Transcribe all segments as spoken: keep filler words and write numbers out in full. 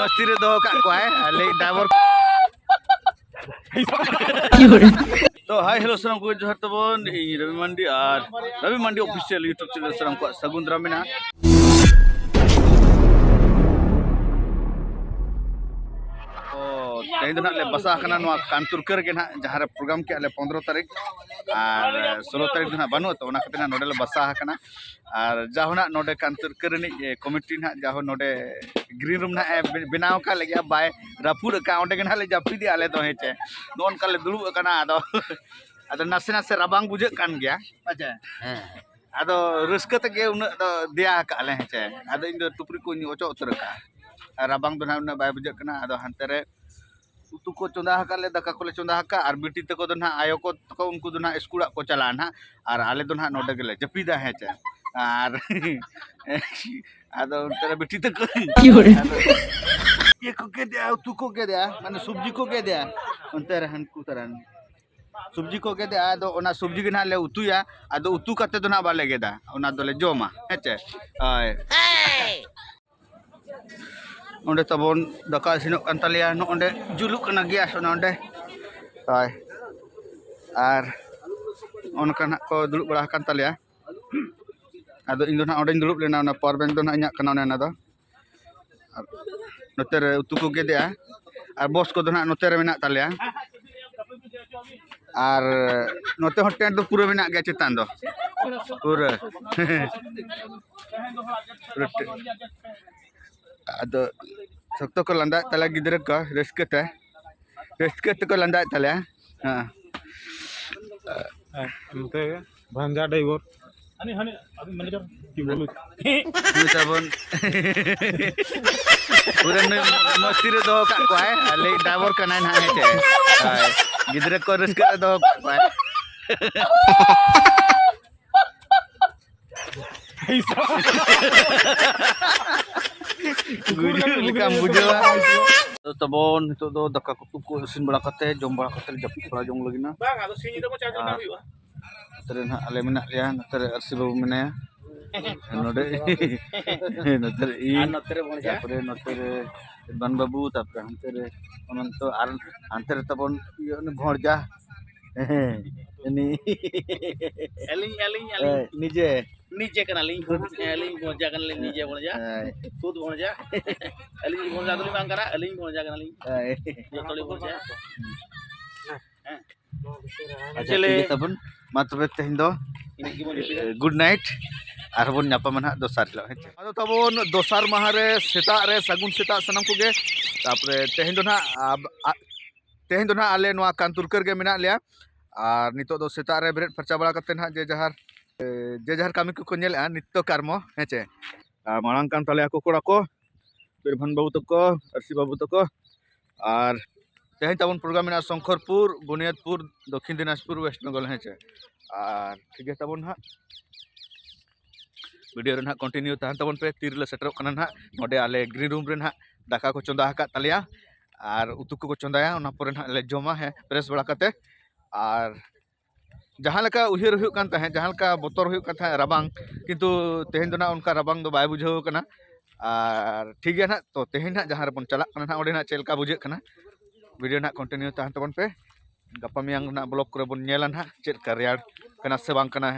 ᱢᱟᱥᱛᱤ ᱨᱮ ᱫᱚᱦᱚ ᱠᱟᱜ ᱠᱚᱣᱟᱭ ᱟᱞᱮ ᱰᱟᱭᱵᱚᱨ᱾ ᱛᱚ ᱦᱟᱭ ᱦᱮᱞᱳ ᱥᱟᱱᱟᱢ ᱠᱚ ᱡᱚᱦᱟᱨ ᱛᱟᱵᱚᱱ, ᱤᱧ ᱨᱚᱵᱤ ᱢᱟᱱᱰᱤ ᱟᱨ ᱨᱚᱵᱤ ᱢᱟᱱᱰᱤ ᱚᱯᱷᱤᱥᱤᱭᱟᱞ ᱭᱩᱴᱩᱵᱽ ᱪᱮᱱᱮᱞ ᱥᱟᱱᱟᱢ ᱠᱚᱣᱟᱜ ᱥᱟᱹᱜᱩᱱ ᱫᱟᱨᱟᱢ ᱢᱮᱱᱟᱜᱼᱟ᱾ ᱛᱚ ᱛᱮᱦᱮᱧ ᱫᱚ ᱱᱟᱦᱟᱜ ᱞᱮ ᱵᱟᱥᱟ ᱟᱠᱟᱱᱟ ᱱᱚᱣᱟ ᱠᱟᱱᱛᱩᱨᱠᱟᱹ ᱨᱮᱜᱮ ᱱᱟᱦᱟᱜ, ᱡᱟᱦᱟᱸ ᱨᱮ ᱯᱨᱳᱜᱨᱟᱢ ᱠᱮᱜᱼᱟ ᱞᱮ ᱯᱚᱱᱫᱽᱨᱚ ᱛᱟᱹᱨᱤᱠᱷ ᱟᱨ ᱥᱳᱞᱳ ᱛᱟᱹᱨᱤᱠᱷ ᱫᱚ ᱱᱟᱦᱟᱜ ᱵᱟᱹᱱᱩᱜᱼᱟ᱾ ᱛᱚ ᱚᱱᱟ ᱠᱷᱟᱹᱛᱤᱨ ᱱᱟᱦᱟᱜ ᱱᱚᱰᱮ ᱞᱮ ᱵᱟᱥᱟ ᱟᱠᱟᱱᱟ᱾ ᱟᱨ ᱡᱟᱦᱟᱸ ᱱᱟᱦᱟᱜ ᱱᱚᱰᱮ ᱠᱟᱱᱛᱩᱨᱠᱟᱹ ᱨᱤᱱᱤᱡ ᱮ, ᱠᱚᱢᱤᱴᱤ ᱱᱟᱦᱟᱜ ᱡᱟᱦᱟᱸ ᱱᱚᱰᱮ ᱜᱨᱤᱱ ᱨᱩᱢ ᱱᱟᱦᱟᱜ ᱮ ᱵᱮ- ᱵᱮᱱᱟᱣ ᱟᱠᱟᱫ ᱞᱟᱹᱜᱤᱫ ᱵᱟᱭ ᱨᱟᱹᱯᱩᱫ ᱟᱠᱟᱫ, ᱚᱸᱰᱮ ᱜᱮ ᱱᱟᱦᱟᱜ ᱞᱮ ᱡᱟᱹᱯᱤᱫᱮᱜᱼᱟ ᱟᱞᱮ ᱫᱚ, ᱦᱮᱸ ᱪᱮ᱾ ᱱᱚᱜᱼᱚ ᱱᱚᱝᱠᱟ ᱞᱮ ᱫᱩᱲᱩᱵ ᱟᱠᱟᱱᱟ᱾ ᱟᱫᱚ ᱟᱫᱚ ᱱᱟᱥᱮ ᱱᱟᱥᱮ ᱨᱟᱵᱟᱝ ᱵᱩᱡᱷᱟᱹᱜ ᱠᱟᱱ ᱜᱮᱭᱟ᱾ ᱟᱪᱪᱷᱟ᱾ ᱦᱮᱸ᱾ ᱟᱫᱚ ᱨᱟᱹᱥᱠᱟᱹ ᱛᱮᱜᱮ ᱩᱱᱟᱹᱜ ᱫᱚ ᱫᱮᱭᱟ ᱟᱠᱟᱫ ᱞᱮ, ᱦᱮᱸ ᱪᱮ᱾ ᱟᱫᱚ ᱤᱧ ᱫᱚ ᱴᱩᱯᱨᱤ ᱠᱚᱧ ᱚᱪᱚᱜ ᱩᱛᱟᱹᱨ ᱟᱠᱟᱫᱼᱟ᱾ ᱟᱨ ᱨᱟᱵᱟᱝ ᱫᱚ ᱱᱟᱦᱟᱜ ᱩᱱᱟᱹᱜ ᱵᱟᱭ ᱵᱩᱡᱷᱟᱹᱜ ᱠᱟᱱᱟ᱾ ᱟᱫᱚ ᱦᱟᱱᱛᱮ ᱨᱮ ᱩᱛᱩ ᱠᱚ ᱪᱚᱸᱫᱟ ᱟᱠᱟᱫ ᱞᱮ, ᱫᱟᱠᱟ ᱠᱚᱞᱮ ᱪᱚᱸᱫᱟ ᱟᱠᱟᱫ, ᱟᱨ ᱵᱤᱴᱤ ᱛᱟᱠᱚ ᱫᱚ ᱱᱟᱦᱟᱜ, ᱟᱭᱳ ᱠᱚ ᱛᱟᱠᱚ, ᱩᱱᱠᱩ ᱫᱚ ᱱᱟᱦᱟᱜ ᱤᱥᱠᱩᱞ ᱚᱲᱟᱜ ᱠᱚ ᱪᱟᱞᱟᱜᱼᱟ ᱱᱟᱦᱟᱜ, ᱟᱨ ᱟᱞᱮ ᱫᱚ ᱱᱟᱦᱟᱜ ᱱᱚᱰᱮ ᱜᱮᱞᱮ ᱡᱟᱹᱯᱤᱫᱟ, ᱦᱮᱸ ᱪᱮ᱾ ᱟᱨ ᱟᱫᱚ ᱚᱱᱛᱮ ᱨᱮ ᱵᱤᱴᱤ ᱛᱟᱠᱚ ᱟᱫᱚ ᱤᱭᱟᱹ ᱠᱚ ᱜᱮᱫᱮᱜᱼᱟ, ᱩᱛᱩ ᱠᱚ ᱜᱮᱫᱮᱜᱼᱟ, ᱢᱟᱱᱮ ᱥᱚᱵᱽᱡᱤ ᱠᱚ ᱜᱮᱫᱮᱜᱼᱟ, ᱚᱱᱛᱮ ᱨᱮ ᱦᱟᱱᱠᱩ ᱛᱟᱨᱟᱱ ᱥᱚᱵᱽᱡᱤ ᱠᱚ ᱜᱮᱫᱮᱜᱼᱟ᱾ ᱟᱫᱚ ᱚᱱᱟ ᱥᱚᱵᱽᱡᱤ ᱜᱮ ᱱᱟᱦᱟᱜ ᱞᱮ ᱩᱛᱩᱭᱟ, ᱟᱫᱚ ᱩᱛᱩ ᱠᱟᱛᱮ ᱫᱚ ᱱᱟᱦᱟᱜ ᱵᱟᱞᱮ ᱜᱮᱫᱟ, ᱚᱱᱟ ᱫᱚᱞᱮ ᱡᱚᱢᱟ, ᱦᱮᱸ ᱪᱮ᱾ ᱦᱳᱭ᱾ ᱚᱸᱰᱮ ᱛᱟᱵᱚᱱ ᱫᱟᱠᱟ ᱤᱥᱤᱱᱚᱜ ᱠᱟᱱ ᱛᱟᱞᱮᱭᱟ, ᱱᱚᱜᱼᱚᱸᱰᱮ ᱡᱩᱞᱩᱜ ᱠᱟᱱᱟ ᱜᱮᱥ, ᱚᱱᱟ ᱚᱸᱰᱮ᱾ ᱦᱳᱭ᱾ ᱟᱨ ᱚᱱᱠᱟ ᱱᱟᱦᱟᱜ ᱠᱚ ᱫᱩᱲᱩᱵ ᱵᱟᱲᱟ ᱟᱠᱟᱱ ᱛᱟᱞᱮᱭᱟ᱾ ᱟᱫᱚ ᱤᱧ ᱫᱚ ᱱᱟᱦᱟᱜ ᱚᱸᱰᱮᱧ ᱫᱩᱲᱩᱵ ᱞᱮᱱᱟ, ᱚᱱᱟ ᱯᱟᱣᱟᱨ ᱵᱮᱝᱠ ᱫᱚ ᱱᱟᱦᱟᱜ ᱤᱧᱟᱹᱜ ᱠᱟᱱᱟ, ᱚᱱᱮ ᱚᱱᱟ ᱫᱚ᱾ ᱟᱨ ᱱᱚᱛᱮ ᱨᱮ ᱩᱛᱩ ᱠᱚ ᱜᱮᱫᱮᱜᱼᱟ, ᱟᱨ ᱵᱚᱥ ᱠᱚᱫᱚ ᱱᱟᱦᱟᱜ ᱱᱚᱛᱮ ᱨᱮ ᱢᱮᱱᱟᱜ ᱛᱟᱞᱮᱭᱟ᱾ ᱟᱨ ᱱᱚᱛᱮ ᱦᱚᱸ ᱴᱮᱱᱴ ᱫᱚ ᱯᱩᱨᱟᱹ ᱢᱮᱱᱟᱜ ᱜᱮᱭᱟ ᱪᱮᱛᱟᱱ ᱫᱚ, ᱯᱩᱨᱟᱹ᱾ ᱯᱩᱨᱟᱹ ᱴᱮ-, ᱟᱫᱚ ᱥᱚᱠᱛᱚ ᱠᱚ ᱞᱟᱸᱫᱟᱭᱮᱫ ᱛᱟᱞᱮᱭᱟ ᱜᱤᱫᱽᱨᱟᱹ ᱠᱚ, ᱨᱟᱹᱥᱠᱟᱹ ᱛᱮ, ᱨᱟᱹᱥᱠᱟᱹ ᱛᱮᱠᱚ ᱞᱟᱸᱫᱟᱭᱮᱫ ᱛᱟᱞᱮᱭᱟ᱾ ᱦᱮᱸ᱾ ᱟᱨ ᱱᱚᱛᱮ ᱵᱷᱟᱧᱡᱟ ᱰᱟᱭᱵᱚᱨ᱾ ᱦᱟᱹᱱᱤ, ᱦᱟᱹᱱᱤ, ᱟᱵᱤᱱ ᱢᱮᱱᱮᱡᱟᱨ᱾ ᱠᱤ ᱵᱚᱞᱩ? ᱱᱩᱭ ᱛᱟᱵᱚᱱ ᱯᱩᱨᱟᱹ ᱱᱩᱭ ᱢᱚᱥᱛᱤ ᱨᱮ ᱫᱚᱦᱚ ᱠᱟᱜ ᱠᱚᱣᱟᱭ, ᱟᱞᱮ ᱰᱟᱭᱵᱚᱨ ᱠᱟᱱᱟᱭ ᱱᱟᱦᱟᱜ, ᱦᱮᱸ ᱪᱮ? ᱦᱳᱭ, ᱜᱤᱫᱽᱨᱟᱹ ᱠᱚ ᱨᱟᱹᱥᱠᱟᱹ ᱨᱮ ᱫᱚᱦᱚ ᱠᱟᱜ ᱠᱚᱣᱟᱭ᱾ ᱜᱩᱡᱩᱜ ᱞᱮᱠᱟᱢ ᱵᱩᱡᱷᱟᱹᱣᱟ᱾ ᱛᱟᱵᱚᱱ ᱱᱤᱛᱚᱜ ᱫᱚ ᱫᱟᱠᱟ ᱠᱚ ᱠᱚ ᱤᱥᱤᱱ ᱵᱟᱲᱟ ᱠᱟᱛᱮ, ᱡᱚᱢ ᱵᱟᱲᱟ ᱠᱟᱛᱮ ᱡᱟᱹᱯᱤᱫ ᱵᱟᱲᱟ ᱡᱚᱝ ᱞᱟᱹᱜᱤᱫ ᱱᱟ᱾ ᱵᱟᱝ, ᱟᱫᱚ ᱥᱤᱧ ᱧᱤᱫᱟᱹ ᱢᱟ ᱪᱟᱨᱡᱽ ᱞᱮᱠᱷᱟᱱ ᱦᱩᱭᱩᱜᱼᱟ᱾ ᱱᱚᱛᱮ ᱨᱮ ᱱᱟᱦᱟᱜ ᱟᱞᱮ ᱢᱮᱱᱟᱜ ᱞᱮᱭᱟ, ᱱᱚᱛᱮ ᱨᱮ ᱟᱨ ᱥᱤ ᱵᱟᱹᱵᱩ ᱢᱮᱱᱟᱭᱟ᱾ ᱱᱚᱰᱮ ᱱᱚᱛᱮ ᱨᱮ ᱤᱧ, ᱟᱨ ᱱᱚᱛᱮ ᱨᱮ ᱵᱷᱚᱸᱡᱟ᱾ ᱛᱟᱯᱚᱨᱮ ᱱᱚᱛᱮ ᱨᱮ ᱵᱟᱱ ᱵᱟᱹᱵᱩ, ᱛᱟᱯᱚᱨᱮ ᱦᱟᱱᱛᱮ ᱨᱮ ᱚᱱᱚᱱᱛᱚ, ᱟᱨ ᱦᱟᱱᱛᱮ ᱨᱮ ᱛᱟᱵᱚᱱ ᱤᱭᱟᱹ ᱩᱱᱤ ᱵᱷᱚᱸᱡᱟ᱾ ᱩᱱᱤ ᱟᱹᱞᱤᱧ, ᱟᱹᱞᱤᱧ, ᱟᱹᱞᱤᱧ᱾ ᱮ, ᱱᱤᱡᱮ᱾ ᱱᱤᱡᱮ ᱠᱟᱱᱟᱞᱤᱧ, ᱟᱹᱞᱤᱧ ᱵᱷᱚᱸᱡᱟ ᱠᱟᱱᱟᱞᱤᱧ, ᱱᱤᱡᱮ ᱵᱷᱚᱸᱡᱟ᱾ ᱦᱮᱸ᱾ ᱠᱷᱩᱫ ᱵᱷᱚᱸᱡᱟ᱾ ᱟᱹᱞᱤᱧ ᱵᱷᱚᱸᱡᱟ ᱫᱚᱞᱤᱧ ᱵᱟᱝ ᱠᱟᱱᱟ, ᱟᱹᱞᱤᱧ ᱵᱷᱚᱸᱡᱟ ᱠᱟᱱᱟᱞᱤᱧ᱾ ᱦᱮᱸ᱾ ᱡᱚᱛᱚ ᱞᱤᱧ ᱵᱷᱚᱸᱡᱟ᱾ ᱦᱮᱸ᱾ ᱟᱪᱪᱷᱟ, ᱪᱮᱞᱮ? ᱴᱷᱤᱠ ᱜᱮᱭᱟ ᱛᱟᱵᱚᱱ᱾ ᱢᱟ ᱛᱚᱵᱮ ᱛᱮᱦᱮᱧ ᱫᱚ, ᱤᱱᱟᱹᱜ ᱜᱮᱵᱚᱱ ᱨᱤᱯᱤᱴᱟ᱾ ᱮ, good night᱾ ᱟᱨᱦᱚᱸ ᱵᱚᱱ ᱧᱟᱯᱟᱢᱟ ᱱᱟᱦᱟᱜ ᱫᱚᱥᱟᱨ ᱦᱤᱞᱳᱜ, ᱦᱮᱸ ᱪᱮ? ᱟᱫᱚ ᱛᱟᱵᱚᱱ ᱫᱚᱥᱟᱨ ᱢᱟᱦᱟ ᱨᱮ ᱥᱮᱛᱟᱜ ᱨᱮ ᱥᱟᱹᱜᱩᱱ ᱥᱮᱛᱟᱜ ᱥᱟᱱᱟᱢ ᱠᱚᱜᱮ᱾ ᱛᱟᱯᱚᱨᱮ ᱛᱮᱦᱮᱧ ᱫᱚ ᱱᱟᱦᱟᱜ, ᱟᱵ-, ᱟ-, ᱛᱮᱦᱮᱧ ᱫᱚ ᱱᱟᱦᱟᱜ ᱟᱞᱮ ᱱᱚᱣᱟ ᱠᱟᱱᱛᱩᱨᱠᱟᱹ ᱨᱮᱜᱮ ᱢᱮᱱᱟᱜ ᱞᱮᱭᱟ᱾ ᱟᱨ ᱱᱤᱛᱚᱜ ᱫᱚ ᱥᱮᱛᱟᱜ ᱨᱮ ᱵᱮᱨᱮᱫ ᱯᱷᱟᱨᱪᱟ ᱵᱟᱲᱟ ᱠᱟᱛᱮ ᱱᱟᱦᱟᱜ ᱡᱮ ᱡᱟᱦᱟᱨ, ᱮ, ᱡᱮ ᱡᱟᱦᱟᱨ ᱠᱟᱹᱢᱤ ᱠᱚᱠᱚ ᱧᱮᱞᱮᱜᱼᱟ, ᱱᱤᱛᱭᱚ ᱠᱟᱨᱢᱚ, ᱦᱮᱸ ᱪᱮ? ᱟᱨ ᱢᱟᱲᱟᱝ ᱠᱟᱱ ᱛᱟᱞᱮᱭᱟ ᱠᱚ ᱠᱚᱲᱟ ᱠᱚ, ᱵᱤᱨᱵᱷᱟᱱ ᱵᱟᱹᱵᱩ ᱛᱟᱠᱚ, ᱟᱨᱥᱤ ᱵᱟᱹᱵᱩ ᱛᱟᱠᱚ᱾ ᱟᱨ ᱛᱮᱦᱮᱧ ᱛᱟᱵᱚᱱ program ᱢᱮᱱᱟᱜᱼᱟ ᱥᱚᱝᱠᱚᱨᱯᱩᱨ, ᱵᱩᱱᱤᱭᱟᱫᱽᱯᱩᱨ, ᱫᱚᱠᱠᱷᱤᱱ ᱫᱤᱱᱟᱡᱽᱯᱩᱨ, ᱣᱮᱥᱴ ᱵᱮᱝᱜᱚᱞ, ᱦᱮᱸ ᱪᱮ? ᱟᱨ ᱴᱷᱤᱠ ᱜᱮᱭᱟ ᱛᱟᱵᱚᱱ ᱦᱟᱸᱜ, video ᱨᱮ ᱱᱟᱦᱟᱜ continue ᱛᱟᱦᱮᱱ ᱛᱟᱵᱚᱱ ᱯᱮ᱾ ᱛᱤ ᱨᱮᱞᱮ ᱥᱮᱴᱮᱨᱚᱜ ᱠᱟᱱᱟ ᱱᱟᱦᱟᱜ ᱱᱚᱰᱮ ᱟᱞᱮ green room ᱨᱮ ᱱᱟᱦᱟᱜ ᱫᱟᱠᱟ ᱠᱚ ᱪᱚᱸᱫᱟ ᱟᱠᱟᱫ ᱛᱟᱞᱮᱭᱟ, ᱟᱨ ᱩᱛᱩ ᱠᱚᱠᱚ ᱪᱚᱸᱫᱟᱭᱟ, ᱚᱱᱟ ᱯᱚᱨᱮ ᱱᱟᱦᱟᱜ ᱞᱮ ᱡᱚᱢᱟ, ᱦᱮᱸ, fresh ᱵᱟᱲᱟ ᱠᱟᱛᱮ᱾ ᱟᱨ ᱡᱟᱦᱟᱸ ᱞᱮᱠᱟ ᱩᱭᱦᱟᱹᱨ ᱦᱩᱭᱩᱜ ᱠᱟᱱ ᱛᱟᱦᱮᱸᱫ, ᱡᱟᱦᱟᱸ ᱞᱮᱠᱟ ᱵᱚᱛᱚᱨ ᱦᱩᱭᱩᱜ ᱠᱟᱱ ᱛᱟᱦᱮᱸᱫ ᱨᱟᱵᱟᱝ, ᱠᱤᱱᱛᱩ ᱛᱮᱦᱮᱧ ᱫᱚ ᱱᱟᱦᱟᱜ ᱚᱱᱠᱟ ᱨᱟᱵᱟᱝ ᱫᱚ ᱵᱟᱭ ᱵᱩᱡᱷᱟᱹᱣ ᱠᱟᱱᱟ᱾ ᱟᱨ ᱴᱷᱤᱠ ᱜᱮᱭᱟ ᱱᱟᱦᱟᱜ, ᱛᱚ ᱛᱮᱦᱮᱧ ᱱᱟᱦᱟᱜ ᱡᱟᱦᱟᱸ ᱨᱮᱵᱚᱱ ᱪᱟᱞᱟᱜ ᱠᱟᱱᱟ ᱱᱟᱦᱟᱜ, ᱚᱸᱰᱮ ᱱᱟᱦᱟᱜ ᱪᱮᱫ ᱞᱮᱠᱟ ᱵᱩᱡᱷᱟᱹᱜ ᱠᱟᱱᱟ, video ᱱᱟᱦᱟᱜ continue ᱛᱟᱦᱮᱱ ᱛᱟᱵᱚᱱ ᱯᱮ᱾ ᱜᱟᱯᱟ ᱢᱮᱭᱟᱝ ᱱᱟᱦᱟᱜ vlog ᱠᱚᱨᱮ ᱵᱚᱱ ᱧᱮᱞᱟ ᱱᱟᱦᱟᱜ ᱪᱮᱫ ᱞᱮᱠᱟ ᱨᱮᱭᱟᱲ ᱠᱟᱱᱟ ᱥᱮ ᱵᱟᱝ ᱠᱟᱱᱟ,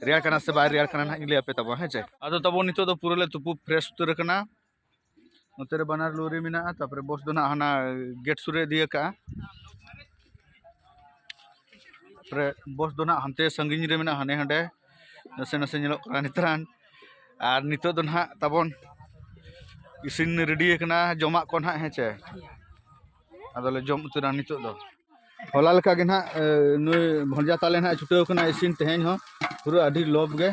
ᱨᱮᱭᱟᱲ ᱠᱟᱱᱟ ᱥᱮ ᱵᱟᱭ ᱨᱮᱭᱟᱲ ᱠᱟᱱᱟ ᱱᱟᱦᱟᱜ ᱤᱧ ᱞᱟᱹᱭ ᱟᱯᱮ ᱛᱟᱵᱚᱱᱟ, ᱦᱮᱸ ᱪᱮ? ᱟᱫᱚ ᱛᱟᱵᱚᱱ ᱱᱤᱛᱚᱜ ᱫᱚ ᱯᱩᱨᱟᱹ ᱞᱮ ᱛᱩᱯᱩ fresh ᱩᱛᱟᱹᱨ ᱟᱠᱟᱱᱟ᱾ ᱱᱚᱛᱮ ᱨᱮ ᱵᱟᱱᱟᱨ ᱞᱚᱨᱤ ᱢᱮᱱᱟᱜᱼᱟ, ᱛᱟᱯᱚᱨᱮ bus ᱫᱚ ᱱᱟᱦᱟᱜ ᱦᱟᱱᱟ gate ᱥᱩᱨ ᱨᱮ ᱤᱫᱤ ᱟᱠᱟᱜᱼᱟ᱾ ᱛᱟᱯᱚᱨᱮ bus ᱫᱚ ᱱᱟᱦᱟᱜ ᱦᱟᱱᱛᱮ ᱥᱟᱺᱜᱤᱧ ᱨᱮ ᱢᱮᱱᱟᱜᱼᱟ, ᱦᱟᱱᱮ ᱦᱟᱸᱰᱮ ᱱᱟᱥᱮ ᱱᱟᱥᱮ ᱧᱮᱞᱚᱜ ᱠᱟᱱᱟ ᱱᱮᱛᱟᱨᱟᱱ᱾ ᱟᱨ ᱱᱤᱛᱚᱜ ᱫᱚ ᱱᱟᱦᱟᱜ ᱛᱟᱵᱚᱱ ᱤᱥᱤᱱ ready ᱟᱠᱟᱱᱟ ᱡᱚᱢᱟᱜ ᱠᱚ ᱱᱟᱦᱟᱜ, ᱦᱮᱸ ᱪᱮ? ᱟᱫᱚᱞᱮ ᱡᱚᱢ ᱩᱛᱟᱹᱨᱟ ᱱᱤᱛᱚᱜ ᱫᱚ᱾ ᱦᱚᱞᱟ ᱞᱮᱠᱟ ᱜᱮ ᱱᱟᱦᱟᱜ, ᱮ, ᱱᱩᱭ ᱵᱷᱚᱸᱡᱟ ᱛᱟᱞᱮ ᱱᱟᱦᱟᱜ ᱪᱷᱩᱴᱟᱹᱣ ᱠᱟᱱᱟ ᱤᱥᱤᱱ ᱛᱮᱦᱮᱧ ᱦᱚᱸ, ᱯᱩᱨᱟᱹ ᱟᱹᱰᱤ ᱞᱚᱵ ᱜᱮ᱾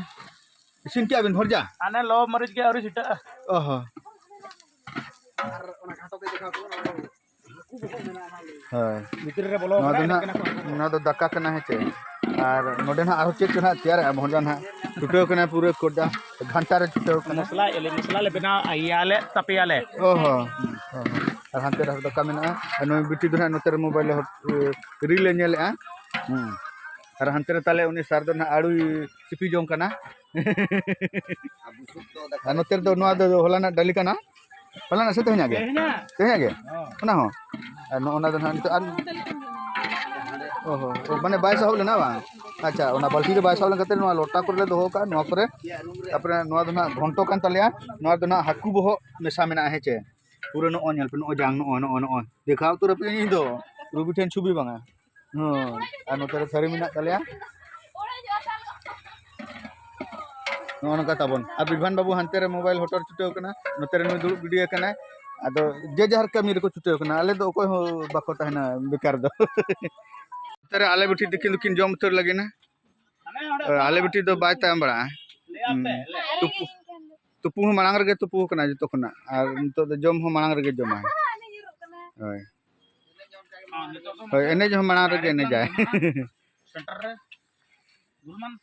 ᱤᱥᱤᱱ ᱠᱮᱜᱼᱟ ᱵᱤᱱ ᱵᱷᱚᱸᱡᱟ? ᱦᱟᱱᱮ ᱞᱚᱵ ᱢᱟᱹᱨᱤᱪ ᱜᱮ ᱟᱹᱣᱨᱤ ᱪᱷᱤᱴᱟᱹᱜᱼᱟ᱾ ᱚ ᱦᱚᱸ᱾ ᱦᱳᱭ᱾ ᱵᱷᱤᱛᱨᱤ ᱨᱮ ᱵᱚᱞᱚ ᱱᱚᱣᱟ ᱫᱚ ᱠᱟᱱᱟ, ᱱᱟᱦᱟᱜ, ᱮᱱᱮᱡ ᱠᱟᱱᱟ ᱠᱚ᱾ ᱱᱚᱣᱟ ᱫᱚ ᱫᱟᱠᱟ ᱠᱟᱱᱟ, ᱦᱮᱸ ᱪᱮ? ᱟᱨ ᱱᱚᱰᱮ ᱱᱟᱦᱟᱜ ᱟᱨᱦᱚᱸ ᱪᱮᱫ ᱪᱚ ᱱᱟᱦᱟᱜ ᱛᱮᱭᱟᱨᱮᱜᱼᱟ ᱵᱷᱚᱸᱡᱟ ᱱᱟᱦᱟᱜ᱾ ᱪᱷᱩᱴᱟᱹᱣ ᱠᱟᱱᱟ ᱯᱩᱨᱟᱹ ᱠᱚᱰᱟ, ᱜᱷᱟᱱᱴᱟ ᱨᱮ ᱪᱷᱩᱴᱟᱹᱣ ᱠᱟᱱᱟ᱾ ᱢᱚᱥᱞᱟ, ᱮᱞᱮ ᱢᱚᱥᱞᱟ ᱞᱮ ᱵᱮᱱᱟᱣ, ᱤᱭᱟᱹ ᱟᱞᱮ, ᱛᱟᱯᱮᱭᱟᱞᱮ᱾ ᱚ ᱦᱚᱸ᱾ ᱚ ᱦᱚᱸ᱾ ᱟᱨ ᱦᱟᱱᱛᱮ ᱨᱮ ᱫᱟᱠᱟ ᱢᱮᱱᱟᱜᱼᱟ᱾ ᱟᱨ ᱱᱩᱭ ᱵᱤᱴᱤ ᱫᱚ ᱱᱟᱦᱟᱜ ᱱᱚᱛᱮ ᱨᱮ mobile ᱨᱮ ᱦᱚ-, reel ᱮ ᱧᱮᱞᱮᱜᱼᱟ᱾ ᱦᱩᱸ᱾ ᱟᱨ ᱦᱟᱱᱛᱮ ᱨᱮ ᱛᱟᱞᱮ ᱩᱱᱤ ᱥᱟᱨ ᱫᱚ ᱱᱟᱦᱟᱜ ᱟᱲᱩᱭ ᱥᱤᱯᱤ ᱡᱚᱝ ᱠᱟᱱᱟ᱾ ᱟᱨ ᱱᱚᱛᱮ ᱨᱮᱫᱚ ᱱᱚᱣᱟ ᱫᱚ ᱦᱚᱞᱟᱱᱟᱜ ᱰᱟᱹᱞᱤ ᱠᱟᱱᱟ᱾ ᱦᱚᱞᱟᱱᱟᱜ ᱥᱮ ᱛᱮᱦᱮᱧᱟᱜ ᱜᱮ? ᱛᱮᱦᱮᱧᱟᱜ᱾ ᱛᱮᱦᱮᱧᱟᱜ ᱜᱮ? ᱦᱚᱸ᱾ ᱚᱱᱟ ᱦᱚᱸ? ᱟᱨ ᱱᱚᱜᱼᱚ ᱱᱟ ᱫᱚ ᱱᱟᱦᱟᱜ ᱱᱤᱛᱚᱜ ᱟᱨ, ᱚ ᱦᱚᱸ, ᱚ, ᱢᱟᱱᱮ ᱵᱟᱭ ᱥᱟᱦᱚᱵ ᱞᱮᱱᱟ ᱵᱟᱝ? ᱟᱪᱪᱷᱟ, ᱚᱱᱟ ᱵᱟᱹᱞᱛᱤ ᱨᱮ ᱵᱟᱭ ᱥᱟᱦᱚᱵ ᱞᱮᱱ ᱠᱷᱟᱹᱛᱤᱨ ᱱᱚᱣᱟ ᱞᱚᱴᱟ ᱠᱚᱨᱮ ᱞᱮ ᱫᱚᱦᱚ ᱠᱟᱜᱼᱟ, ᱱᱚᱣᱟ ᱠᱚᱨᱮ᱾ ᱛᱟᱨᱯᱚᱨᱮ ᱱᱚᱣᱟ ᱫᱚ ᱱᱟᱦᱟᱜ ᱜᱷᱚᱱᱴᱚ ᱠᱟᱱ ᱛᱟᱞᱮᱭᱟ᱾ ᱱᱚᱣᱟ ᱫᱚ ᱱᱟᱦᱟᱜ ᱦᱟᱹᱠᱩ ᱵᱚᱦᱚᱜ ᱢᱮᱥᱟ ᱢᱮᱱᱟᱜᱼᱟ, ᱦᱮᱸ ᱪᱮ? ᱯᱩᱨᱟᱹ ᱱᱚᱜᱼᱚᱭ ᱧᱮᱞ ᱯᱮ, ᱱᱚᱜᱼᱚᱭ ᱡᱟᱝ, ᱱᱚᱜᱼᱚᱭ, ᱱᱚᱜᱼᱚᱭ, ᱱᱚᱜᱼᱚᱭ᱾ ᱫᱮᱠᱷᱟᱣ ᱩᱛᱟᱹᱨ ᱟᱯᱮ ᱤᱧ ᱫᱚ, ᱨᱩᱵᱤ ᱴᱷᱮᱱ ᱪᱷᱩᱵᱤ ᱵᱟᱝᱟ᱾ ᱦᱳᱭ, ᱟᱨ ᱱᱚᱛᱮ ᱨᱮ ᱛᱷᱟᱹᱨᱤ ᱢᱮᱱᱟᱜ ᱛᱟᱞᱮᱭᱟ᱾ ᱱᱚᱜᱼᱚ ᱱᱚᱝᱠᱟ ᱛᱟᱵᱚᱱ᱾ ᱟᱨ ᱵᱤᱵᱷᱟᱱ ᱵᱟᱹᱵᱩ ᱦᱟᱱᱛᱮ ᱨᱮ ᱢᱳᱵᱟᱭᱤᱞ ᱦᱚᱴᱚᱨ ᱪᱷᱩᱴᱟᱹᱣ ᱠᱟᱱᱟ, ᱱᱚᱛᱮ ᱨᱮ ᱱᱩᱭ ᱫᱩᱲᱩᱵ ᱜᱤᱰᱤ ᱟᱠᱟᱱᱟᱭ᱾ ᱟᱫᱚ ᱡᱮ ᱡᱟᱦᱟᱨ ᱠᱟᱹᱢᱤ ᱨᱮᱠᱚ ᱪᱷᱩᱴᱟᱹᱣ ᱠᱟᱱᱟ, ᱟᱞᱮ ᱫᱚ ᱚᱠᱚᱭ ᱦᱚᱸ ᱵᱟᱠᱚ ᱛᱟᱦᱮᱱᱟ ᱵᱮᱠᱟᱨ ᱫᱚ᱾ ᱱᱚᱛᱮ ᱨᱮ ᱟᱞᱮ ᱵᱤᱴᱤ ᱛᱤᱠᱤᱱ ᱫᱚᱠᱤᱱ ᱡᱚᱢ ᱩᱛᱟᱹᱨ ᱞᱟᱹᱜᱤᱫ ᱱᱟ᱾ ᱟᱞᱮ ᱵᱤᱴᱤ ᱫᱚ ᱵᱟᱭ ᱛᱟᱭᱚᱢ ᱵᱟᱲᱟᱜᱼᱟ᱾ ᱦᱩᱸ᱾ ᱛᱩᱯᱩ, ᱛᱩᱯᱩ ᱦᱚᱸ ᱢᱟᱲᱟᱝ ᱨᱮᱜᱮ ᱛᱩᱯᱩ ᱠᱟᱱᱟ ᱡᱚᱛᱚ ᱠᱷᱚᱱᱟᱜ, ᱟᱨ ᱱᱤᱛᱚᱜ ᱫᱚ ᱡᱚᱢ ᱦᱚᱸ ᱢᱟᱲᱟᱝ ᱨᱮᱜᱮ ᱡᱚᱢᱟᱭ᱾ ᱦᱳᱭ᱾ ᱦᱳᱭ, ᱮᱱᱮᱡ ᱦᱚᱸ ᱢᱟᱲᱟᱝ ᱨᱮᱜᱮ ᱮᱱᱮᱡᱟᱭ᱾ ᱥᱮᱱᱴᱟᱨ ᱨᱮ ᱫᱩᱞ ᱢᱟᱱ᱾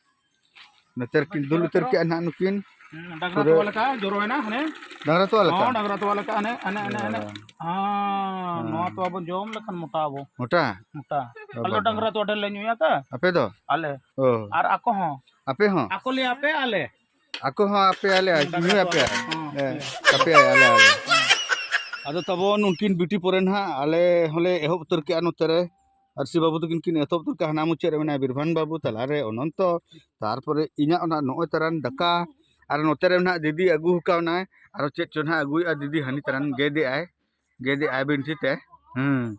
ᱱᱚᱛᱮ ᱨᱮᱠᱤᱱ ᱫᱩᱞ ᱩᱛᱟᱹᱨ ᱠᱮᱜᱼᱟ ᱱᱟᱦᱟᱜ ᱱᱩᱠᱤᱱ᱾ ᱦᱩᱸ, ᱰᱟᱝᱨᱟ ᱯᱩᱨᱟᱹ ᱛᱚᱣᱟ ᱞᱮᱠᱟ ᱡᱚᱨᱚᱭᱮᱱᱟ ᱦᱟᱱᱮ᱾ ᱰᱟᱝᱨᱟ ᱛᱚᱣᱟ ᱞᱮᱠᱟ? ᱦᱚᱸ, ᱰᱟᱝᱨᱟ ᱛᱚᱣᱟ ᱞᱮᱠᱟ ᱦᱟᱱᱮ, ᱦᱟᱱᱮ, ᱦᱟᱱᱮ, ᱦᱟᱱᱮ᱾ ᱚ᱾ ᱦᱮᱸ, ᱦᱮᱸ᱾ ᱱᱚᱣᱟ ᱛᱚᱣᱟ ᱵᱚᱱ ᱡᱚᱢ ᱞᱮᱠᱷᱟᱱ ᱢᱚᱴᱟ ᱟᱵᱚ᱾ ᱢᱚᱴᱟ? ᱢᱚᱴᱟ᱾ ᱚ ᱟᱞᱮ ᱫᱚ ᱵᱟᱵᱟ᱾ ᱰᱟᱝᱨᱟ ᱛᱚᱣᱟ ᱰᱷᱮᱨ ᱞᱮ ᱧᱩᱭᱟ ᱛᱚ᱾ ᱟᱯᱮ ᱫᱚ? ᱟᱞᱮ᱾ ᱚ᱾ ᱟᱨ ᱟᱠᱚ ᱦᱚᱸ᱾ ᱟᱯᱮ ᱦᱚᱸ? ᱟᱠᱚ ᱞᱟᱹᱭ ᱟᱯᱮ ᱟᱞᱮ᱾ ᱟᱠᱚ ᱦᱚᱸ ᱟᱯᱮ ᱟᱞᱮ, ᱦᱩᱸ, ᱰᱟᱝᱨᱟ ᱧᱩᱭ ᱛᱚᱣᱟ ᱟᱯᱮ᱾ ᱦᱚᱸ, ᱦᱮᱸ, ᱦᱮᱸ᱾ ᱟᱯᱮ ᱟᱞᱮ, ᱟᱞᱮ᱾ ᱦᱮᱸ᱾ ᱟᱫᱚ ᱛᱟᱵᱚᱱ ᱩᱱᱠᱤᱱ ᱵᱤᱴᱤ ᱯᱚᱨᱮ ᱱᱟᱦᱟᱜ ᱟᱞᱮ ᱦᱚᱸᱞᱮ ᱮᱦᱚᱵ ᱩᱛᱟᱹᱨ ᱠᱮᱜᱼᱟ ᱱᱚᱛᱮ ᱨᱮ᱾ ᱟᱨ ᱥᱤ ᱵᱟᱹᱵᱩ ᱛᱟᱹᱠᱤᱱ ᱠᱤᱱ ᱮᱛᱚᱦᱚᱵ ᱩᱛᱟᱹᱨ ᱠᱮᱜᱼᱟ, ᱦᱟᱱᱟ ᱢᱩᱪᱟᱹᱫ ᱨᱮ ᱢᱮᱱᱟᱭᱟ ᱵᱤᱨᱵᱷᱟᱱ ᱵᱟᱹᱵᱩ, ᱛᱟᱞᱟᱨᱮ ᱚᱱᱚᱱᱛᱚ, ᱛᱟᱨᱯᱚᱨᱮ ᱤᱧᱟᱹᱜ ᱚᱱᱟ ᱱᱚᱜᱼᱚᱭ ᱛᱟᱨᱟᱱ ᱫᱟᱠᱟ, ᱟᱨ ᱱᱚᱛᱮ ᱨᱮ ᱱᱟᱦᱟᱜ ᱫᱤᱫᱤ ᱟᱹᱜᱩ ᱠᱟᱣᱱᱟᱭ, ᱟᱨᱚ ᱪᱮᱫ ᱪᱚ ᱱᱟᱦᱟᱜ ᱟᱹᱜᱩᱭᱮᱫᱼᱟ ᱫᱤᱫᱤ, ᱦᱟᱹᱱᱤ ᱛᱟᱨᱟᱱ ᱜᱮᱫᱮᱜᱼᱟᱭ, ᱜᱮᱫᱮᱜᱼᱟᱭ ᱵᱤᱱᱴᱷᱤ ᱛᱮ᱾ ᱦᱮᱸ,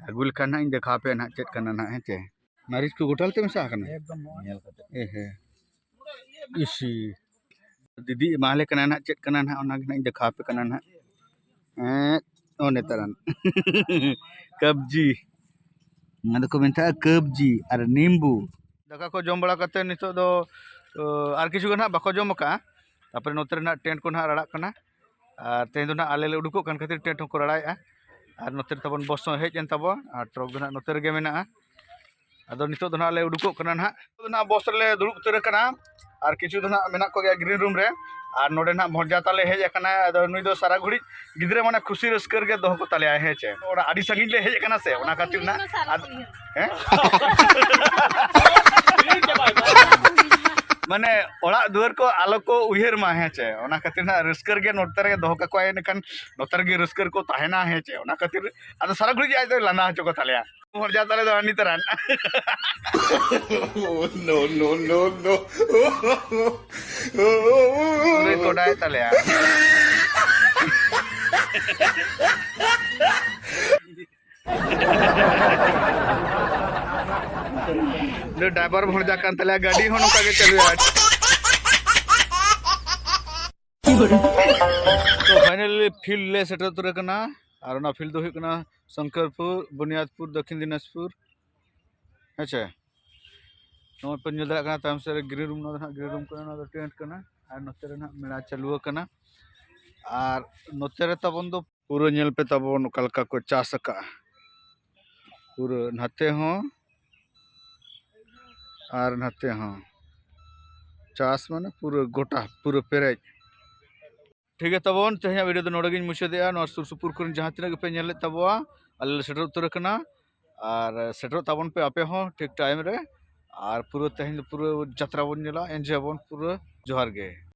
ᱟᱹᱜᱩ ᱞᱮᱠᱷᱟᱱ ᱱᱟᱦᱟᱜ ᱤᱧ ᱫᱮᱠᱷᱟᱣ ᱟᱯᱮᱭᱟ ᱱᱟᱦᱟᱜ ᱪᱮᱫ ᱠᱟᱱᱟ ᱱᱟᱦᱟᱜ, ᱦᱮᱸ ᱪᱮ? ᱢᱟᱹᱨᱤᱪ ᱠᱚ ᱜᱚᱴᱟᱞ ᱛᱮ ᱢᱮᱥᱟ ᱟᱠᱟᱱᱟ? ᱮᱠᱫᱚᱢ ᱱᱚᱣᱟ᱾ ᱧᱮᱞ ᱠᱟᱛᱮ᱾ ᱮ ᱦᱮᱸ᱾ ᱤᱥᱤ᱾ ᱫᱤᱫᱤ ᱮᱢᱟᱞᱮ ᱠᱟᱱᱟ ᱱᱟᱦᱟᱜ, ᱪᱮᱫ ᱠᱟᱱᱟ ᱱᱟᱦᱟᱜ, ᱚᱱᱟ ᱜᱮ ᱱᱟᱦᱟᱜ ᱤᱧ ᱫᱮᱠᱷᱟᱣ ᱟᱯᱮ ᱠᱟᱱᱟ ᱱᱟᱦᱟᱜ᱾ ᱮᱸ, ᱚ, ᱱᱮᱛᱟᱨᱟᱱ᱾ ᱠᱟᱵᱽᱡᱤ᱾ ᱚᱱᱟ ᱫᱚᱠᱚ ᱢᱮᱛᱟᱜᱼᱟ ᱠᱟᱵᱽᱡᱤ ᱟᱨ ᱱᱤᱢᱵᱩ᱾ ᱫᱟᱠᱟ ᱠᱚ ᱡᱚᱢ ᱵᱟᱲᱟ ᱠᱟᱛᱮ ᱱᱤᱛᱚᱜ ᱫᱚ, ᱚ, ᱟᱨ ᱠᱤᱪᱷᱩ ᱜᱟᱱ ᱦᱟᱸᱜ ᱵᱟᱠᱚ ᱡᱚᱢ ᱟᱠᱟᱜᱼᱟ᱾ ᱛᱟᱨᱯᱚᱨᱮ ᱱᱚᱛᱮ ᱨᱮ ᱱᱟᱦᱟᱜ ᱴᱮᱱᱴ ᱠᱚ ᱱᱟᱦᱟᱜ ᱨᱟᱲᱟᱜ ᱠᱟᱱᱟ᱾ ᱟᱨ ᱛᱮᱦᱮᱧ ᱫᱚ ᱱᱟᱦᱟᱜ ᱟᱞᱮ ᱞᱮ ᱩᱰᱩᱠᱚᱜ ᱠᱟᱱ ᱠᱷᱟᱹᱛᱤᱨ ᱴᱮᱱᱴ ᱦᱚᱸᱠᱚ ᱨᱟᱲᱟᱭᱮᱜᱼᱟ᱾ ᱟᱨ ᱱᱚᱛᱮ ᱨᱮ ᱛᱟᱵᱚᱱ ᱵᱚᱥ ᱦᱚᱸ ᱦᱮᱡ ᱮᱱ ᱛᱟᱵᱚᱱ, ᱟᱨ ᱴᱨᱚᱠ ᱫᱚ ᱱᱟᱦᱟᱜ ᱱᱚᱛᱮ ᱨᱮᱜᱮ ᱢᱮᱱᱟᱜᱼᱟ᱾ ᱟᱫᱚ ᱱᱤᱛᱚᱜ ᱫᱚ ᱱᱟᱦᱟᱜ ᱞᱮ ᱩᱰᱩᱠᱚᱜ ᱠᱟᱱᱟ ᱱᱟᱦᱟᱜ᱾ ᱱᱤᱛᱚᱜ ᱫᱚ ᱱᱟᱦᱟᱜ ᱵᱚᱥ ᱨᱮᱞᱮ ᱫᱩᱲᱩᱵ ᱩᱛᱟᱹᱨ ᱟᱠᱟᱱᱟ᱾ ᱟᱨ ᱠᱤᱪᱷᱩ ᱫᱚ ᱱᱟᱦᱟᱜ ᱢᱮᱱᱟᱜ ᱠᱚᱜᱮᱭᱟ ᱜᱨᱤᱱ ᱨᱩᱢ ᱨᱮ᱾ ᱟᱨ ᱱᱚᱰᱮ ᱱᱟᱦᱟᱜ ᱵᱷᱚᱸᱡᱟ ᱛᱟᱞᱮ ᱦᱮᱡ ᱟᱠᱟᱱᱟ᱾ ᱟᱫᱚ ᱱᱩᱭ ᱫᱚ ᱥᱟᱨᱟ ᱜᱷᱩᱲᱤᱡ ᱜᱤᱫᱽᱨᱟᱹ ᱢᱟᱱᱮ ᱠᱷᱩᱥᱤ ᱨᱟᱹᱥᱠᱟᱹ ᱨᱮᱜᱮ ᱫᱚᱦᱚ ᱠᱚ ᱛᱟᱞᱮᱭᱟ, ᱦᱮᱸ ᱪᱮ? ᱚᱲᱟᱜ ᱟᱹᱰᱤ ᱥᱟᱺᱜᱤᱧ ᱞᱮ ᱦᱮᱡ ᱟᱠᱟᱱᱟ ᱥᱮ, ᱚᱱᱟ ᱠᱷᱟᱹᱛᱤᱨ ᱱᱟᱦᱟᱜ ᱟᱫ- ᱦᱮᱸ? ᱢᱟᱱᱮ ᱚᱲᱟᱜ ᱫᱩᱣᱟᱹᱨ ᱠᱚ ᱟᱞᱚ ᱠᱚ ᱩᱭᱦᱟᱹᱨ ᱢᱟ, ᱦᱮᱸ ᱪᱮ? ᱚᱱᱟ ᱠᱷᱟᱹᱛᱤᱨ ᱱᱟᱦᱟᱜ ᱨᱟᱹᱥᱠᱟᱹ ᱨᱮᱜᱮ ᱱᱚᱛᱮ ᱨᱮᱜᱮ ᱫᱚᱦᱚ ᱠᱟᱠᱚᱣᱟ, ᱮᱱᱠᱷᱟᱱ ᱱᱚᱛᱮ ᱨᱮᱜᱮ ᱨᱟᱹᱥᱠᱟᱹ ᱨᱮᱠᱚ ᱛᱟᱦᱮᱱᱟ, ᱦᱮᱸ ᱪᱮ? ᱚᱱᱟ ᱠᱷᱟᱹᱛᱤᱨ ᱟᱫᱚ ᱥᱟᱨᱟ ᱜᱷᱩᱲᱤᱡ ᱜᱮ ᱟᱡ ᱫᱚᱭ ᱞᱟᱸᱫᱟ ᱦᱚᱪᱚ ᱠᱚ ᱛᱟᱞᱮᱭᱟ᱾ ᱵᱷᱚᱸᱡᱟ ᱛᱟᱞᱮ ᱫᱚ ᱦᱟᱹᱱᱤ ᱛᱟᱨᱟᱱ᱾ Oh, no, no, no, no. ᱯᱩᱨᱟᱹ ᱠᱚᱰᱟᱭ ᱛᱟᱞᱮᱭᱟ᱾ ᱩᱱᱤ ᱰᱨᱟᱭᱵᱷᱟᱨ ᱵᱷᱚᱸᱡᱟ ᱠᱟᱱ ᱛᱟᱞᱮᱭᱟ, ᱜᱟᱹᱰᱤ ᱦᱚᱸ ᱱᱚᱝᱠᱟ ᱜᱮ ᱪᱟᱹᱞᱩᱭᱟ᱾ ᱛᱚ finally field ᱞᱮ ᱥᱮᱴᱮᱨ ᱩᱛᱟᱹᱨ ᱟᱠᱟᱱᱟ᱾ ᱟᱨ ᱚᱱᱟ field ᱫᱚ ᱦᱩᱭᱩᱜ ᱠᱟᱱᱟ ᱥᱚᱝᱠᱚᱨᱯᱩᱨ, ᱵᱩᱱᱤᱭᱟᱫᱽᱯᱩᱨ, ᱫᱚᱠᱠᱷᱤᱱ ᱫᱤᱱᱟᱡᱽᱯᱩᱨ᱾ ᱦᱮᱸ ᱪᱮ? ᱱᱚᱜᱼᱚᱭ ᱯᱮ ᱧᱮᱞ ᱫᱟᱲᱮᱭᱟᱜ ᱠᱟᱱᱟ ᱛᱟᱭᱚᱢ ᱥᱮᱫ ᱨᱮ green room, ᱱᱚᱣᱟ ᱫᱚ ᱱᱟᱦᱟᱜ green room ᱠᱟᱱᱟ, ᱱᱚᱣᱟ ᱫᱚ tent ᱠᱟᱱᱟ᱾ ᱟᱨ ᱱᱚᱛᱮ ᱨᱮ ᱱᱟᱦᱟᱜ ᱢᱮᱞᱟ ᱪᱟᱹᱞᱩ ᱟᱠᱟᱱᱟ᱾ ᱟᱨ ᱱᱚᱛᱮ ᱨᱮ ᱛᱟᱵᱚᱱ ᱫᱚ ᱯᱩᱨᱟᱹ ᱧᱮᱞ ᱯᱮ ᱛᱟᱵᱚᱱ ᱚᱠᱟ ᱞᱮᱠᱟ ᱠᱚ ᱪᱟᱥ ᱟᱠᱟᱜᱼᱟ, ᱯᱩᱨᱟᱹ ᱱᱟᱛᱮ ᱦᱚᱸ ᱟᱨ ᱱᱟᱛᱮ ᱦᱚᱸ᱾ ᱪᱟᱥ ᱢᱟᱱᱮ ᱯᱩᱨᱟᱹ ᱜᱚᱴᱟ, ᱯᱩᱨᱟᱹ ᱯᱮᱨᱮᱡ᱾ ᱴᱷᱤᱠ ᱜᱮᱭᱟ ᱛᱟᱵᱚᱱ, ᱛᱮᱦᱮᱧᱟᱜ video ᱫᱚ ᱱᱚᱰᱮ ᱜᱤᱧ ᱢᱩᱪᱟᱹᱫᱮᱜᱼᱟ᱾ ᱱᱚᱣᱟ ᱥᱩᱨ ᱥᱩᱯᱩᱨ ᱠᱚᱨᱮᱱ ᱡᱟᱦᱟᱸ ᱛᱤᱱᱟᱹᱜ ᱜᱮᱯᱮ ᱧᱮᱞᱮᱫ ᱛᱟᱵᱚᱣᱟ, ᱟᱞᱮ ᱞᱮ ᱥᱮᱴᱮᱨ ᱩᱛᱟᱹᱨ ᱟᱠᱟᱱᱟ᱾ ᱟᱨ ᱥᱮᱴᱮᱨᱚᱜ ᱛᱟᱵᱚᱱ ᱯᱮ ᱟᱯᱮ ᱦᱚᱸ ᱴᱷᱤᱠ time ᱨᱮ᱾ ᱟᱨ ᱯᱩᱨᱟᱹ ᱛᱮᱦᱮᱧ ᱫᱚ ᱯᱩᱨᱟᱹ ᱡᱟᱛᱨᱟ ᱵᱚᱱ ᱧᱮᱞᱟ, enjoy ᱟᱵᱚᱱ ᱯᱩᱨᱟᱹ᱾ ᱡᱚᱦᱟᱨ ᱜᱮ᱾